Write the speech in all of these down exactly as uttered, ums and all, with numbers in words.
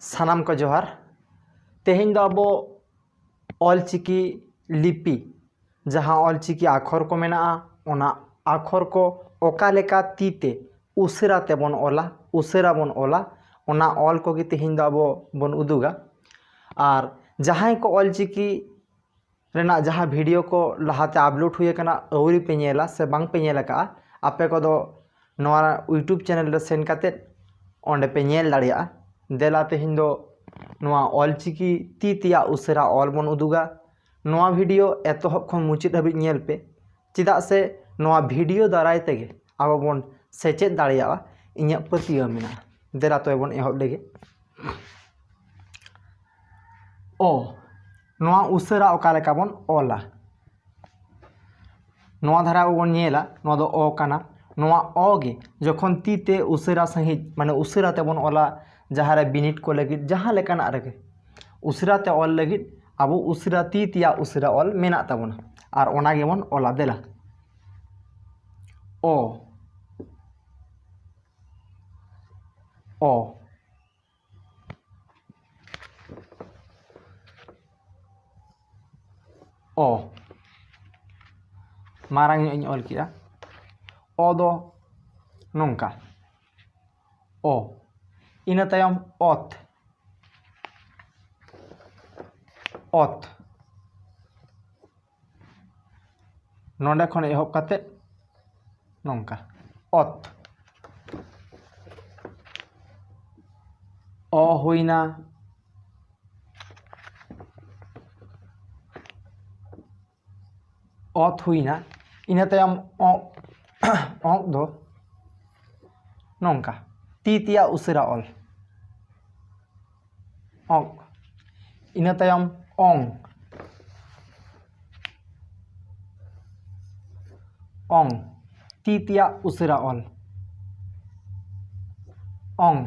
ᱥᱟᱱᱟᱢ ᱠᱚ ᱡᱚᱦᱟᱨ᱾ ᱛᱮᱦᱮᱧ ᱫᱚ ᱟᱵᱚ ᱚᱞᱪᱤᱠᱤ ᱞᱤᱯᱤ, ᱡᱟᱦᱟᱸ ᱚᱞᱪᱤᱠᱤ ᱟᱠᱷᱚᱨ ᱠᱚ ᱢᱮᱱᱟᱜᱼᱟ, ᱚᱱᱟ ᱟᱠᱷᱚᱨ ᱠᱚ ᱚᱠᱟ ᱞᱮᱠᱟ ᱛᱤ ᱛᱮ ᱩᱥᱟᱹᱨᱟ ᱛᱮᱵᱚᱱ ᱚᱞᱟ, ᱩᱥᱟᱹᱨᱟ ᱵᱚᱱ ᱚᱞᱟ, ᱚᱱᱟ ᱚᱞ ᱠᱚᱜᱮ ᱛᱮᱦᱮᱧ ᱫᱚ ᱟᱵᱚ ᱵᱚᱱ ᱩᱫᱩᱜᱟ᱾ ᱟᱨ ᱡᱟᱦᱟᱸᱭ ᱠᱚ ᱚᱞᱪᱤᱠᱤ ᱨᱮᱱᱟᱜ ᱡᱟᱦᱟᱸ ᱵᱷᱤᱰᱤᱭᱳ ᱠᱚ ᱞᱟᱦᱟᱛᱮ ᱟᱯᱞᱳᱰ ᱦᱩᱭ ᱟᱠᱟᱱᱟ, ᱟᱹᱣᱨᱤ ᱯᱮ ᱧᱮᱞᱟ ᱥᱮ ᱵᱟᱝ ᱯᱮ ᱧᱮᱞ ᱟᱠᱟᱫᱼᱟ, ᱟᱯᱮ ᱠᱚᱫᱚ ᱱᱚᱣᱟ YouTube ᱪᱮᱱᱮᱞ ᱨᱮ ᱥᱮᱱ ᱠᱟᱛᱮᱫ ᱚᱸᱰᱮ ᱯᱮ ᱧᱮᱞ ᱫᱟᱲᱮᱭᱟᱜᱼᱟ᱾ ᱫᱮᱞᱟ, ᱛᱮᱦᱮᱧ ᱫᱚ ᱱᱚᱣᱟ ᱚᱞᱪᱤᱠᱤ ᱛᱤ ᱛᱮᱭᱟᱜ ᱩᱥᱟᱹᱨᱟ ᱚᱞ ᱵᱚᱱ ᱩᱫᱩᱜᱟ᱾ ᱱᱚᱣᱟ ᱵᱷᱤᱰᱤᱭᱳ ᱮᱛᱚᱦᱚᱵ ᱠᱷᱚᱱ ᱢᱩᱪᱟᱹᱫ ᱦᱟᱹᱵᱤᱡ ᱧᱮᱞ ᱯᱮ, ᱪᱮᱫᱟᱜ ᱥᱮ ᱱᱚᱣᱟ ᱵᱷᱤᱰᱤᱭᱳ ᱫᱟᱨᱟᱭ ᱛᱮᱜᱮ ᱟᱵᱚ ᱵᱚᱱ ᱥᱮᱪᱮᱫ ᱫᱟᱲᱮᱭᱟᱜᱼᱟ, ᱤᱧᱟᱹᱜ ᱯᱟᱹᱛᱭᱟᱹᱣ ᱢᱮᱱᱟᱜᱼᱟ᱾ ᱫᱮᱞᱟ, ᱛᱚᱵᱮ ᱵᱚᱱ ᱮᱦᱚᱵ ᱞᱮᱜᱮ᱾ ᱚ, ᱱᱚᱣᱟ ᱩᱥᱟᱹᱨᱟ ᱚᱠᱟ ᱞᱮᱠᱟ ᱵᱚᱱ ᱚᱞᱟ? ᱱᱚᱣᱟ ᱫᱷᱟᱨᱟ ᱟᱵᱚ ᱵᱚᱱ ᱧᱮᱞᱟ, ᱱᱚᱣᱟ ᱫᱚ ᱚ ᱠᱟᱱᱟ᱾ ᱱᱚᱣᱟ ᱚ ᱜᱮ ᱡᱚᱠᱷᱚᱱ ᱛᱤ ᱛᱮ ᱩᱥᱟᱹᱨᱟ ᱥᱟᱺᱦᱤᱡ, ᱢᱟᱱᱮ ᱩᱥᱟᱹᱨᱟ ᱛᱮᱵᱚᱱ ᱚᱞᱟ, ᱡᱟᱦᱟᱸ ᱨᱮ ᱵᱤᱱᱤᱰ ᱠᱚ ᱞᱟᱹᱜᱤᱫ, ᱡᱟᱦᱟᱸ ᱞᱮᱠᱟᱱᱟᱜ ᱨᱮᱜᱮ ᱩᱥᱟᱹᱨᱟ ᱛᱮ ᱚᱞ ᱞᱟᱹᱜᱤᱫ ᱟᱵᱚ ᱩᱥᱟᱹᱨᱟ, ᱛᱤ ᱛᱮᱭᱟᱜ ᱩᱥᱟᱹᱨᱟ ᱚᱞ ᱢᱮᱱᱟᱜ ᱛᱟᱵᱚᱱᱟ, ᱟᱨ ᱚᱱᱟ ᱜᱮᱵᱚᱱ ᱚᱞᱟ᱾ ᱫᱮᱞᱟ, ᱚ, ᱚ, ᱚ᱾ ᱢᱟᱨᱟᱝ ᱧᱚᱜ ᱤᱧ ᱚᱞ ᱠᱮᱜᱼᱟ᱾ ᱚ ᱫᱚ ᱱᱚᱝᱠᱟ, ᱚ᱾ ᱤᱱᱟᱹ ᱛᱟᱭᱚᱢ ᱚᱛ, ᱚᱛ᱾ ᱱᱚᱰᱮ ᱠᱷᱚᱱ ᱮᱦᱚᱵ ᱠᱟᱛᱮ ᱱᱚᱝᱠᱟ, ᱚᱛ᱾ ᱚ ᱦᱩᱭᱱᱟ, ᱚᱛ ᱦᱩᱭᱱᱟ᱾ ᱤᱱᱟᱹ ᱛᱟᱭᱚᱢ ᱚᱸᱜ, ᱚᱸᱜ ᱫᱚ ᱱᱚᱝᱠᱟ, ᱛᱤ ᱛᱮᱭᱟᱜ ᱩᱥᱟᱹᱨᱟ ᱚᱞ, ᱚᱸᱜ᱾ ᱤᱱᱟᱹ ᱛᱟᱭᱚᱢ ᱚᱝ, ᱚᱝ, ᱛᱤ ᱛᱮᱭᱟᱜ ᱩᱥᱟᱹᱨᱟ ᱚᱞ, ᱚᱝ,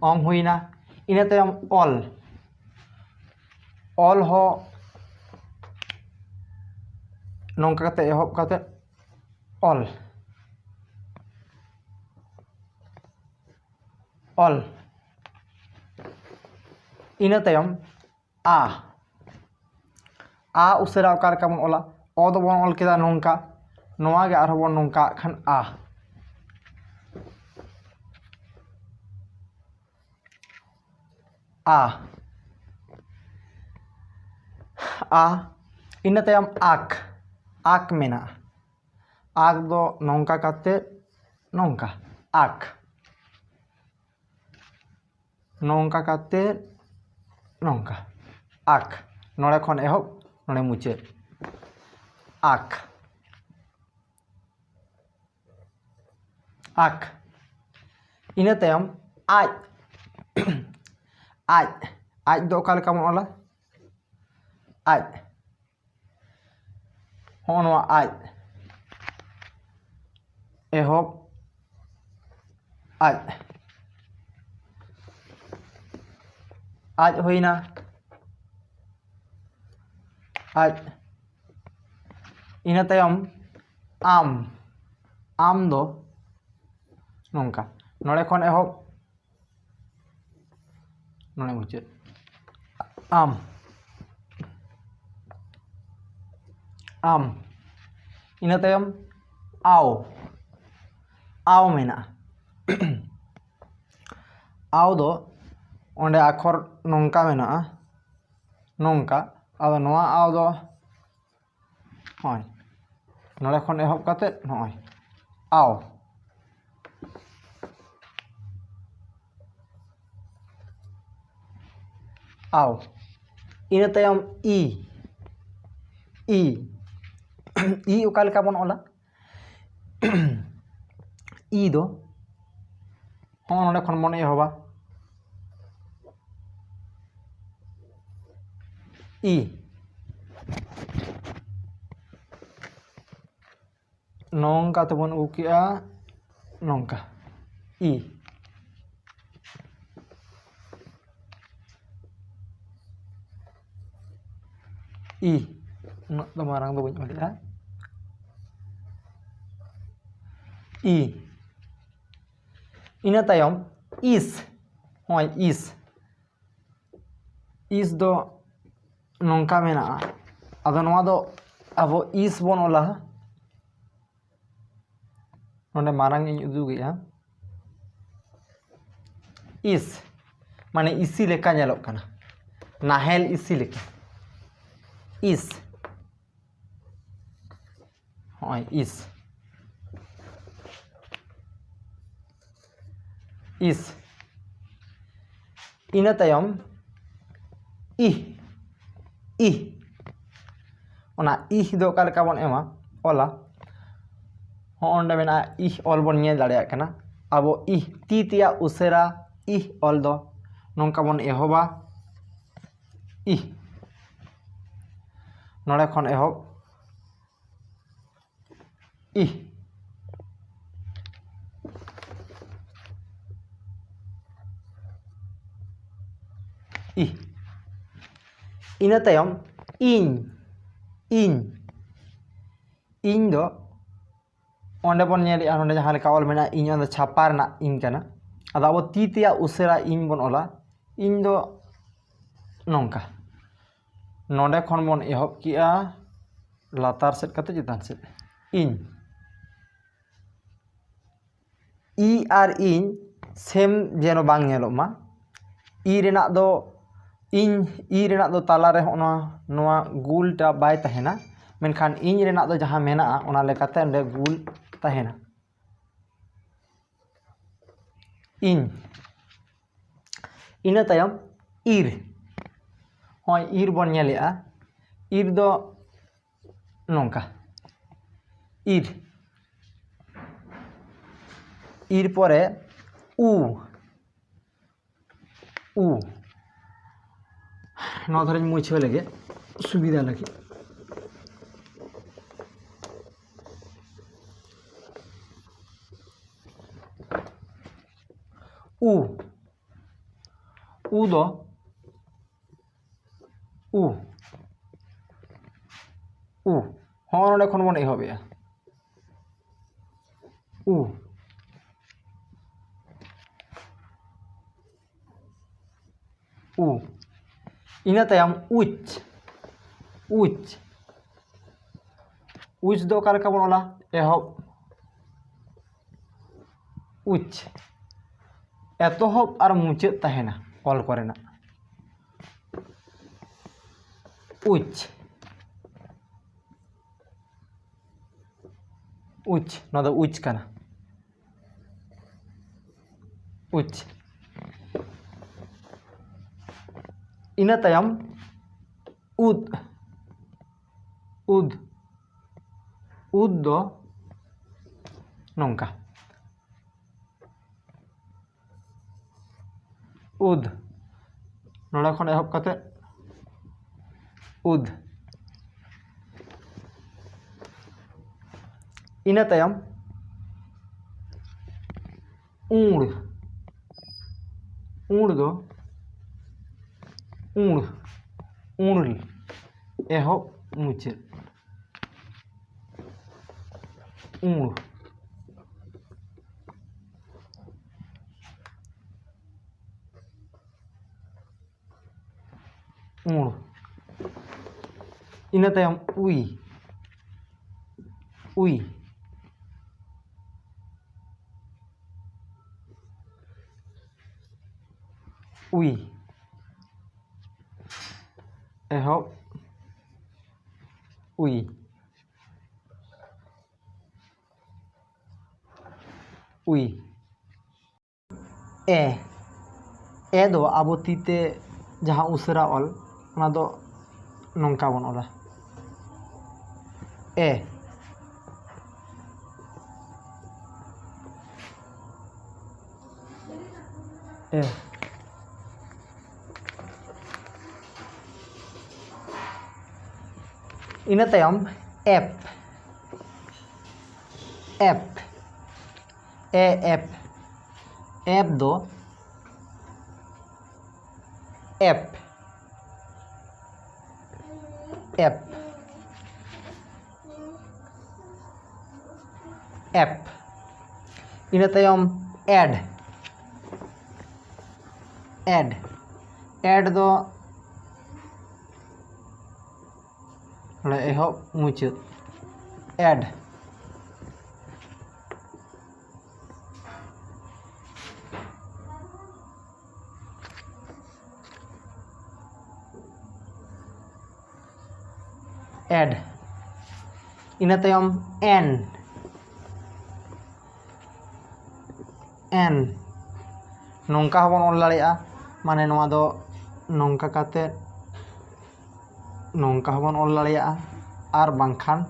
ᱚᱝ ᱦᱩᱭᱱᱟ᱾ ᱤᱱᱟᱹ ᱛᱟᱭᱚᱢ ᱚᱞ, ᱚᱞ ᱦᱚᱸ ᱱᱚᱝᱠᱟ ᱠᱟᱛᱮ ᱮᱦᱚᱵ ᱠᱟᱛᱮ ᱚᱞ, ᱚᱞ᱾ ᱤᱱᱟᱹ ᱛᱟᱭᱚᱢ ᱟ᱾ ᱟ ᱩᱥᱟᱹᱨᱟ ᱚᱠᱟ ᱞᱮᱠᱟ ᱵᱚᱱ ᱚᱞᱟ? ᱚ ᱫᱚᱵᱚᱱ ᱚᱞ ᱠᱮᱫᱟ ᱱᱚᱝᱠᱟ, ᱱᱚᱣᱟ ᱜᱮ ᱟᱨᱦᱚᱸ ᱵᱚᱱ ᱱᱚᱝᱠᱟ ᱟᱜ ᱠᱷᱟᱱ ᱟ᱾ ᱟ, ᱟ᱾ ᱤᱱᱟᱹ ᱛᱟᱭᱚᱢ ᱟᱠ, ᱟᱠ ᱢᱮᱱᱟᱜᱼᱟ᱾ ᱟᱠ ᱫᱚ ᱱᱚᱝᱠᱟ ᱠᱟᱛᱮ ᱱᱚᱝᱠᱟ, ᱟᱠ᱾ ᱱᱚᱝᱠᱟ ᱠᱟᱛᱮ ᱱᱚᱝᱠᱟ, ᱟᱠ᱾ ᱱᱚᱰᱮ ᱠᱷᱚᱱ ᱮᱦᱚᱵ, ᱱᱚᱰᱮ ᱢᱩᱪᱟᱹᱫ, ᱟᱠ᱾ ᱟᱠ᱾ ᱤᱱᱟᱹ ᱛᱟᱭᱚᱢ ᱟᱡ᱾ ᱟᱡ, ᱟᱡ ᱫᱚ ᱚᱠᱟ ᱞᱮᱠᱟ ᱵᱚᱱ ᱚᱞᱟ? ᱟᱡ᱾ ᱦᱚᱸᱜᱼᱚ ᱱᱚᱣᱟ ᱟᱡ᱾ ᱮᱦᱚᱵ ᱟᱡ᱾ ᱟᱡ ᱦᱩᱭᱱᱟ, ᱟᱡ᱾ ᱤᱱᱟᱹ ᱛᱟᱭᱚᱢ ᱟᱢ᱾ ᱟᱢ ᱫᱚ ᱱᱚᱝᱠᱟ, ᱱᱚᱰᱮ ᱠᱷᱚᱱ ᱮᱦᱚᱵ, ᱱᱚᱰᱮ ᱢᱩᱪᱟᱹᱫ᱾ ᱟᱢ, ᱟᱢ᱾ ᱤᱱᱟᱹ ᱛᱟᱭᱚᱢ ᱟᱣ, ᱟᱣ ᱢᱮᱱᱟᱜᱼᱟ᱾ ᱟᱣ ᱫᱚ ᱚᱸᱰᱮ ᱟᱠᱷᱚᱨ ᱱᱚᱝᱠᱟ ᱢᱮᱱᱟᱜᱼᱟ, ᱱᱚᱝᱠᱟ᱾ ᱟᱫᱚ ᱱᱚᱣᱟ ᱟᱣ ᱫᱚ ᱱᱚᱜᱼᱚᱭ ᱱᱚᱰᱮ ᱠᱷᱚᱱ ᱮᱦᱚᱵ ᱠᱟᱛᱮ ᱱᱚᱜᱼᱚᱭ ᱟᱣ, ᱟᱣ᱾ ᱤᱱᱟᱹ ᱛᱟᱭᱚᱢ ᱤ, ᱤ, ᱤ ᱚᱠᱟ ᱞᱮᱠᱟ ᱵᱚᱱ ᱚᱞᱟ? ᱤ ᱫᱚ ᱦᱚᱸ ᱱᱚᱰᱮ ᱠᱷᱚᱱ ᱵᱚᱱ ᱮᱦᱚᱵᱟ᱾ ᱤ, ᱱᱚᱝᱠᱟ ᱛᱮᱵᱚᱱ ᱟᱹᱜᱩ ᱠᱮᱜᱼᱟ, ᱱᱚᱝᱠᱟ ᱤ, ᱤ᱾ ᱩᱱᱟᱹᱜ ᱫᱚ ᱢᱟᱨᱟᱝ ᱫᱚ ᱵᱟᱹᱧ ᱚᱞᱮᱜᱼᱟ᱾ ᱤ᱾ ᱤᱱᱟᱹ ᱛᱟᱭᱚᱢ ᱤᱥ, ᱦᱚᱸᱜᱼᱚᱭ ᱤᱥ᱾ ᱤᱥ ᱫᱚ ᱱᱚᱝᱠᱟ ᱢᱮᱱᱟᱜᱼᱟ᱾ ᱟᱫᱚ ᱱᱚᱣᱟ ᱫᱚ ᱟᱵᱚ ᱤᱥ ᱵᱚᱱ ᱚᱞᱟ᱾ ᱱᱚᱰᱮ ᱢᱟᱨᱟᱝ ᱤᱧ ᱩᱫᱩᱜᱮᱜᱼᱟ᱾ ᱤᱥ ᱢᱟᱱᱮ ᱤᱥᱤ ᱞᱮᱠᱟ ᱧᱮᱞᱚᱜ ᱠᱟᱱᱟ, ᱱᱟᱦᱮᱞ ᱤᱥᱤ ᱞᱮᱠᱟ᱾ ᱤᱥ, ᱦᱚᱸᱜᱼᱚᱭ ᱤᱥ, ᱤᱥ᱾ ᱤᱱᱟᱹ ᱛᱟᱭᱚᱢ ᱤᱦ, ᱤᱦ᱾ ᱚᱱᱟ ᱤᱦ ᱫᱚ ᱚᱠᱟ ᱞᱮᱠᱟ ᱵᱚᱱ ᱮᱢᱟ, ᱚᱞᱟ? ᱦᱚᱸ ᱚᱸᱰᱮ ᱢᱮᱱᱟᱜᱼᱟ ᱤᱦ ᱚᱞ ᱵᱚᱱ ᱧᱮᱞ ᱫᱟᱲᱮᱭᱟᱜ ᱠᱟᱱᱟ᱾ ᱟᱵᱚ ᱤᱦ ᱛᱤ ᱛᱮᱭᱟᱜ ᱩᱥᱟᱹᱨᱟ ᱤᱦ ᱚᱞ ᱫᱚ ᱱᱚᱝᱠᱟ ᱵᱚᱱ ᱮᱦᱚᱵᱟ, ᱤᱦ᱾ ᱱᱚᱰᱮ ᱠᱷᱚᱱ ᱮᱦᱚᱵ ᱤᱦ, ᱤᱦ᱾ ᱤᱱᱟᱹ ᱛᱟᱭᱚᱢ ᱤᱧ, ᱤᱧ, ᱤᱧ ᱫᱚ ᱚᱸᱰᱮ ᱵᱚᱱ ᱧᱮᱞᱮᱜᱼᱟ, ᱱᱚᱰᱮ ᱡᱟᱦᱟᱸ ᱞᱮᱠᱟ ᱚᱞ ᱢᱮᱱᱟᱜᱼᱟ ᱤᱧ, ᱚᱱᱟ ᱫᱚ ᱪᱷᱟᱯᱟ ᱨᱮᱱᱟᱜ ᱤᱧ ᱠᱟᱱᱟ᱾ ᱟᱫᱚ ᱟᱵᱚ ᱛᱤ ᱛᱮᱭᱟᱜ ᱩᱥᱟᱹᱨᱟ ᱤᱧ ᱵᱚᱱ ᱚᱞᱟ᱾ ᱤᱧ ᱫᱚ ᱱᱚᱝᱠᱟ, ᱱᱚᱰᱮ ᱠᱷᱚᱱ ᱵᱚᱱ ᱮᱦᱚᱵ ᱠᱮᱜᱼᱟ ᱞᱟᱛᱟᱨ ᱥᱮᱫ ᱠᱟᱛᱮ ᱪᱮᱛᱟᱱ ᱥᱮᱫ᱾ ᱤᱧ, ᱤ ᱟᱨ ᱤᱧ ᱥᱮᱢ ᱡᱮᱱᱚ ᱵᱟᱝ ᱧᱮᱞᱚᱜ ᱢᱟ᱾ ᱤ ᱨᱮᱱᱟᱜ ᱫᱚ ᱤᱧ, ᱤ ᱨᱮᱱᱟᱜ ᱫᱚ ᱛᱟᱞᱟᱨᱮ ᱦᱚᱸᱜᱼᱚ ᱱᱚᱣᱟ, ᱱᱚᱣᱟ ᱜᱩᱞᱴᱟ ᱵᱟᱭ ᱛᱟᱦᱮᱱᱟ, ᱢᱮᱱᱠᱷᱟᱱ ᱤᱧ ᱨᱮᱱᱟᱜ ᱫᱚ ᱡᱟᱦᱟᱸ ᱢᱮᱱᱟᱜᱼᱟ ᱚᱱᱟ ᱞᱮᱠᱟᱛᱮ ᱚᱸᱰᱮ ᱜᱩᱞ ᱛᱟᱦᱮᱱᱟ᱾ ᱤᱧ, ᱤᱱᱟᱹ ᱛᱟᱭᱚᱢ ᱤᱨ᱾ ᱦᱚᱸᱜᱼᱚᱭ ᱤᱨ ᱵᱚᱱ ᱧᱮᱞᱮᱜᱼᱟ, ᱤᱨ ᱫᱚ ᱱᱚᱝᱠᱟ, ᱤᱨ, ᱤᱨ ᱯᱚᱨᱮ ᱩ, ᱩ᱾ ᱱᱚᱣᱟ ᱫᱷᱟᱨᱮᱧ ᱢᱩᱪᱷᱟᱹᱣ ᱞᱮᱜᱮ ᱥᱩᱵᱤᱫᱷᱟ ᱞᱟᱹᱜᱤᱫ᱾ ᱩ, ᱩ ᱫᱚ ᱩ, ᱩ᱾ ᱦᱚᱸ ᱱᱚᱰᱮ ᱠᱷᱚᱱ ᱵᱚᱱ ᱮᱦᱚᱵᱮᱜᱼᱟ᱾ ᱩ, ᱩ᱾ ᱤᱱᱟᱹ ᱛᱟᱭᱚᱢ ᱩᱪ, ᱩᱪ, ᱩᱪ ᱫᱚ ᱚᱠᱟ ᱞᱮᱠᱟ ᱵᱚᱱ ᱚᱞᱟ? ᱮᱦᱚᱵ ᱩᱪ, ᱮᱛᱚᱦᱚᱵ ᱟᱨ ᱢᱩᱪᱟᱹᱫ ᱛᱟᱦᱮᱱᱟ ᱚᱞ ᱠᱚᱨᱮᱱᱟᱜ᱾ ᱩᱪ, ᱩᱪ, ᱱᱚᱣᱟ ᱫᱚ ᱩᱪ ᱠᱟᱱᱟ᱾ ᱩᱪ᱾ ᱤᱱᱟᱹ ᱛᱟᱭᱚᱢ ᱩᱫ, ᱩᱫ, ᱩᱫ ᱫᱚ ᱱᱚᱝᱠᱟ, ᱩᱫ, ᱱᱚᱰᱮ ᱠᱷᱚᱱ ᱮᱦᱚᱵ ᱠᱟᱛᱮ ᱩᱫ᱾ ᱤᱱᱟᱹ ᱛᱟᱭᱚᱢ ᱩᱬ, ᱩᱬ ᱫᱚ ᱩᱬ, ᱩᱬ, ᱮᱦᱚᱵ ᱢᱩᱪᱟᱹᱫ, ᱩᱬ᱾ ᱩᱬ᱾ ᱤᱱᱟᱹ ᱛᱟᱭᱚᱢ ᱩᱭ, ᱩᱭ, ᱩᱭ, ᱮᱦᱚᱵ ᱩᱭ, ᱩᱭ᱾ ᱮ, ᱮ ᱫᱚ ᱟᱵᱚ ᱛᱤ ᱛᱮ ᱡᱟᱦᱟᱸ ᱩᱥᱟᱹᱨᱟ ᱚᱞ, ᱚᱱᱟ ᱫᱚ ᱱᱚᱝᱠᱟ ᱵᱚᱱ ᱚᱞᱟ, ᱮ, ᱮ᱾ ᱤᱱᱟᱹ ᱛᱟᱭᱚᱢ ᱮᱯ, ᱮᱯ, ᱮ ᱮᱯ, ᱮᱯ ᱫᱚ ᱮᱯ, ᱮᱯ, ᱮᱯ᱾ ᱤᱱᱟᱹ ᱛᱟᱭᱚᱢ ᱮᱰ, ᱮᱰ, ᱮᱰ ᱫᱚ ᱱᱚᱰᱮ ᱮᱦᱚᱵ ᱢᱩᱪᱟᱹᱫ᱾ ᱮᱰ᱾ ᱮᱰ᱾ ᱤᱱᱟᱹ ᱛᱟᱭᱚᱢ ᱮᱱ᱾ ᱮᱱ᱾ ᱱᱚᱝᱠᱟ ᱦᱚᱸᱵᱚᱱ ᱚᱞ ᱫᱟᱲᱮᱭᱟᱜᱼᱟ, ᱢᱟᱱᱮ ᱱᱚᱣᱟ ᱫᱚ ᱱᱚᱝᱠᱟ ᱠᱟᱛᱮ ᱱᱚᱝᱠᱟ ᱦᱚᱸᱵᱚᱱ ᱚᱞ ᱫᱟᱲᱮᱭᱟᱜᱼᱟ, ᱟᱨ ᱵᱟᱝᱠᱷᱟᱱ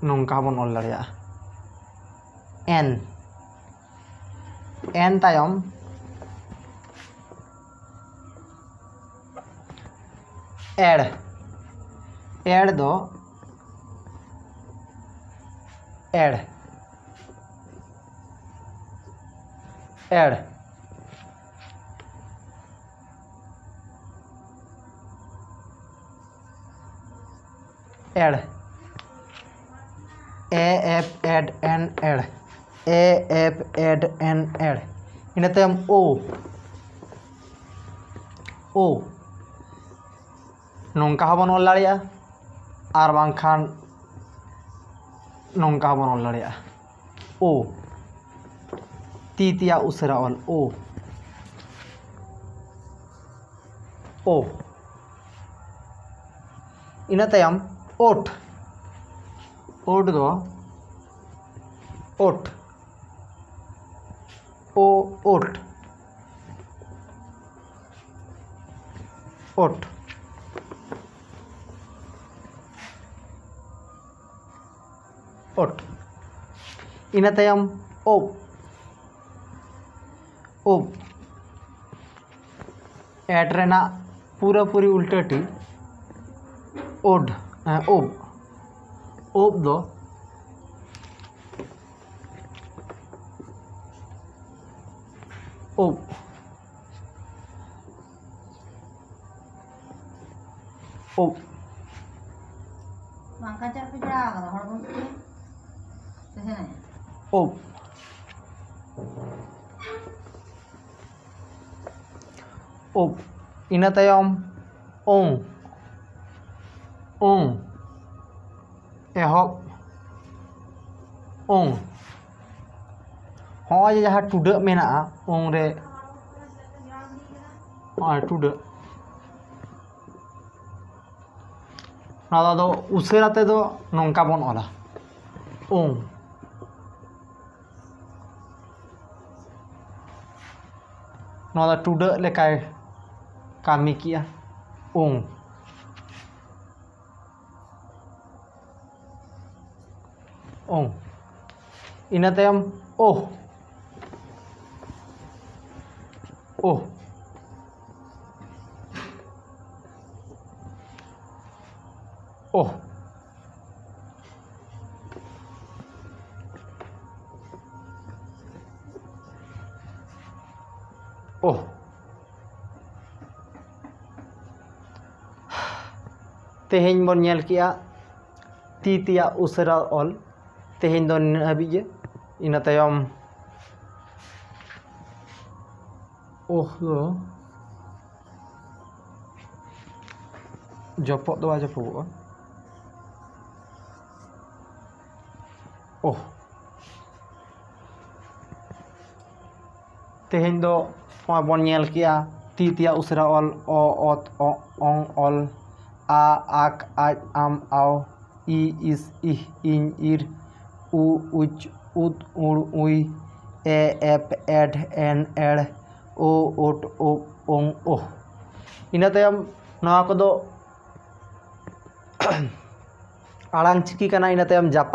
ᱱᱚᱝᱠᱟ ᱦᱚᱸᱵᱚᱱ ᱚᱞ ᱫᱟᱲᱮᱭᱟᱜᱼᱟ᱾ ᱮᱱ᱾ ᱮᱱ ᱛᱟᱭᱚᱢ ᱮᱲ᱾ ᱮᱲ ᱫᱚ ᱮᱲ᱾ ᱮᱲ᱾ ᱮᱲ᱾ ᱮ ᱮᱯ ᱮᱰ ᱮᱱ ᱮᱲ᱾ ᱮ ᱮᱯ ᱮᱰ ᱮᱱ ᱮᱲ᱾ ᱤᱱᱟᱹ ᱛᱟᱭᱚᱢ ᱳ᱾ ᱳ᱾ ᱱᱚᱝᱠᱟ ᱦᱚᱸᱵᱚᱱ ᱚᱞ ᱫᱟᱲᱮᱭᱟᱜᱼᱟ, ᱟᱨ ᱵᱟᱝᱠᱷᱟᱱ ᱱᱚᱝᱠᱟ ᱦᱚᱸᱵᱚᱱ ᱚᱞ ᱫᱟᱲᱮᱭᱟᱜᱼᱟ, ᱳ᱾ ᱛᱤ ᱛᱮᱭᱟᱜ ᱩᱥᱟᱹᱨᱟ ᱚᱞ, ᱳ᱾ ᱳ᱾ ᱤᱱᱟᱹ ᱛᱟᱭᱚᱢ ᱳᱴ᱾ ᱳᱴ ᱫᱚ ᱳᱴ᱾ ᱳ, ᱳᱴ᱾ ᱳᱴ᱾ ᱳᱴ᱾ ᱤᱱᱟᱹ ᱛᱟᱭᱚᱢ ᱳᱵ᱾ ᱳᱵ᱾ ᱮᱰ ᱨᱮᱱᱟᱜ ᱯᱩᱨᱟᱹᱯᱩᱨᱤ ᱩᱞᱴᱟᱹ ᱴᱤ ᱳᱰ, ᱦᱮᱸ, ᱳᱵ᱾ ᱳᱵ ᱫᱚ ᱳᱵ᱾ ᱳᱵ᱾ ᱵᱟᱝ ᱠᱟᱪᱟ ᱯᱮ ᱡᱚᱲᱟᱣ ᱠᱟᱫᱟ, ᱦᱚᱲ ᱵᱟᱹᱱᱩᱜ ᱯᱮᱭᱟ? ᱥᱮ ᱦᱮᱸ? ᱳᱵ᱾ ᱳᱵ᱾ ᱤᱱᱟᱹ ᱛᱟᱭᱚᱢ ᱳᱝ᱾ ᱳᱝ, ᱮᱦᱚᱵ ᱳᱝ᱾ ᱦᱚᱸᱜᱼᱚᱭ ᱡᱮ ᱡᱟᱦᱟᱸ ᱴᱩᱰᱟᱹᱜ ᱢᱮᱱᱟᱜᱼᱟ ᱳᱝ ᱨᱮ, ᱦᱚᱸᱜᱼᱚᱭ ᱴᱩᱰᱟᱹᱜ, ᱱᱚᱣᱟ ᱫᱚ ᱟᱫᱚ ᱩᱥᱟᱹᱨᱟ ᱛᱮᱫᱚ ᱱᱚᱝᱠᱟ ᱵᱚᱱ ᱚᱞᱟ, ᱳᱝ᱾ ᱱᱚᱣᱟ ᱫᱚ ᱴᱩᱰᱟᱹᱜ ᱞᱮᱠᱟᱭ ᱠᱟᱹᱢᱤ ᱠᱮᱜᱼᱟ, ᱳᱝ᱾ ᱳᱝ᱾ ᱤᱱᱟᱹ ᱛᱟᱭᱚᱢ ᱳᱦ, ᱳᱦ, ᱳᱦ, ᱳᱦ᱾ ᱛᱮᱦᱮᱧ ᱵᱚᱱ ᱧᱮᱞ ᱠᱮᱜᱼᱟ ᱛᱤ ᱛᱮᱭᱟᱜ ᱩᱥᱟᱹᱨᱟ ᱚᱞ᱾ ᱛᱮᱦᱮᱧ ᱫᱚ ᱱᱤᱱᱟᱹᱜ ᱦᱟᱹᱵᱤᱡ ᱜᱮ᱾ ᱤᱱᱟᱹ ᱛᱟᱭᱚᱢ ᱳᱦ ᱫᱚ ᱡᱚᱯᱚᱜ ᱫᱚ ᱵᱟᱭ ᱡᱚᱯᱚᱜᱚᱜᱼᱟ᱾ ᱳᱦ᱾ ᱛᱮᱦᱮᱧ ᱫᱚ ᱱᱚᱣᱟ ᱵᱚᱱ ᱧᱮᱞ ᱠᱮᱜᱼᱟ ᱛᱤ ᱛᱮᱭᱟᱜ ᱩᱥᱟᱹᱨᱟ ᱚᱞ, ᱚ, ᱚᱛ, ᱚ, ᱚᱝ, ᱚᱞ, ᱟ, ᱟᱠ, ᱟᱡ, ᱟᱢ, ᱟᱣ, ᱤ, ᱤᱥ, ᱤᱦ, ᱤᱧ, ᱤᱨ, ᱩ, ᱩᱪ, ᱩᱫ, ᱩᱲ, ᱩᱭ, ᱮ, ᱮᱯ, ᱮᱰ, ᱮᱱ, ᱮᱲ, ᱳ, ᱳᱴ, ᱳᱯ, ᱳᱝ, ᱳᱦ᱾ ᱤᱱᱟᱹ ᱛᱟᱭᱚᱢ ᱱᱚᱣᱟ ᱠᱚᱫᱚ ᱟᱲᱟᱝ ᱪᱤᱠᱤ ᱠᱟᱱᱟ᱾ ᱤᱱᱟᱹ ᱛᱟᱭᱚᱢ ᱡᱟᱯᱟᱜ